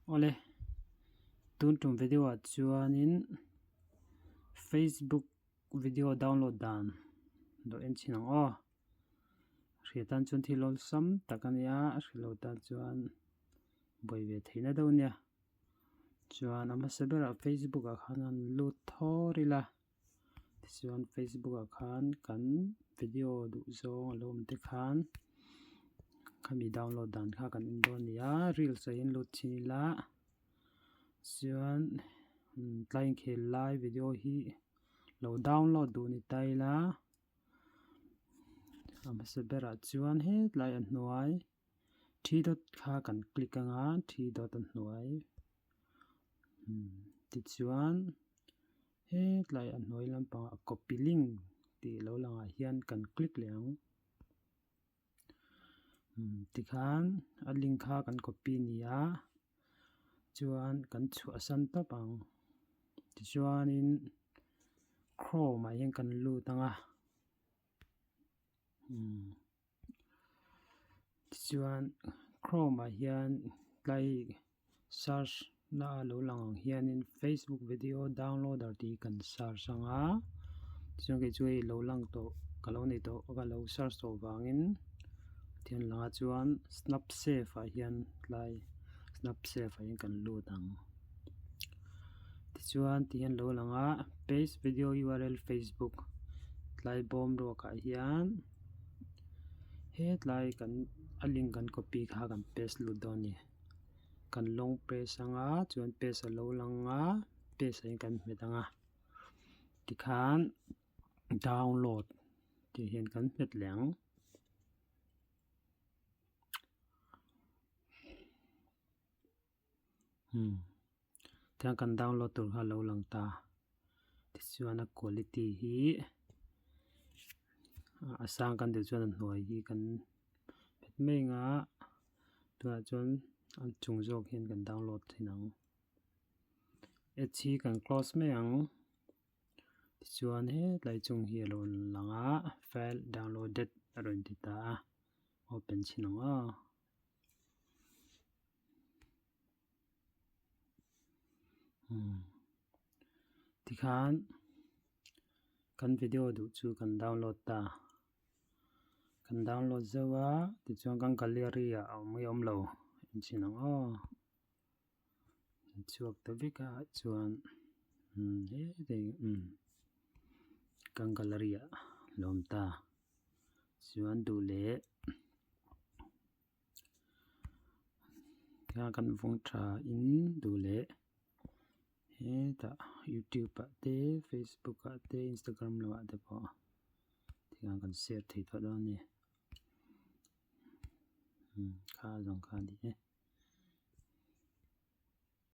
Awle, tun tum video ah chuanin Facebook video download dan lo en chhin ang aw. Hria tan chuan thil awlsam tak a nia, a hre lo tan chuan buai ve theihna deuh a nia. Chuan a hmasa berah Facebook ah khan an lut thawr ila. Tichuan Facebook ah khan kan video duh zawng a lo awm te khan khami download dan kha kan en dawn a ni a reels ah hian lut chhin ila chuan tlai inkhel lai video hi lo download duh ni ta ila a hmasa berah chuan hetlai a hnuai Three dot kha kan click anga three dot a hnuai tichuan hetlai a hnuai lampangah copy link tih lo langah hian kan click leh ang tikhan a link kha kan copy a ni a chuan kan chhuahsan tawp ang tichuanin chrome ah hian kan lut anga. Tichuan chrome ah hian tlai search na a lo lang ang hianin facebook video downloader tih hi kan search ang a tichuan kei chu hei lo lang tawh ka lo nei tawh ka lo search tawh vangin thian lang a chuan snap save ah hian tlai snap save ah hian kan lut ang tichuan ti hian lo lang a paste video url facebook tlai bawm ruakah hian. Hetlai kan a link kan copy kha kan paste lut dawn a ni kan long press anga chuan paste a lo lang a paste ah hian kan hmet ang a tikhan download tih hian kan hmet leh ang. Tiang kan download tur kha a lo lang ta tichuan a quality hi a sang kan tih chuan a hnuai hi kan hmet mai ang a tunah chuan a chung zawk hian kan download thin ang ads hi kan close mai ang tichuan hetlai chung hi a lo lang a file downloaded a rawn ti ta a open chhin ang aw. Tikhan kan video duh chu kan download ta kan download zeuh a tichuan kan gallery ah a awm nge awm lo enchhin ang aw chhuak ta vek a chuan heti kan gallery ah a lo awm ta chuan duh leh. Tikhan kan vawng tha in duh leh hetah youtube ah te facebook ah te instagram lamah te pawh tikhan kan share thei tawh dawn a ni kha zawng kha a ni e.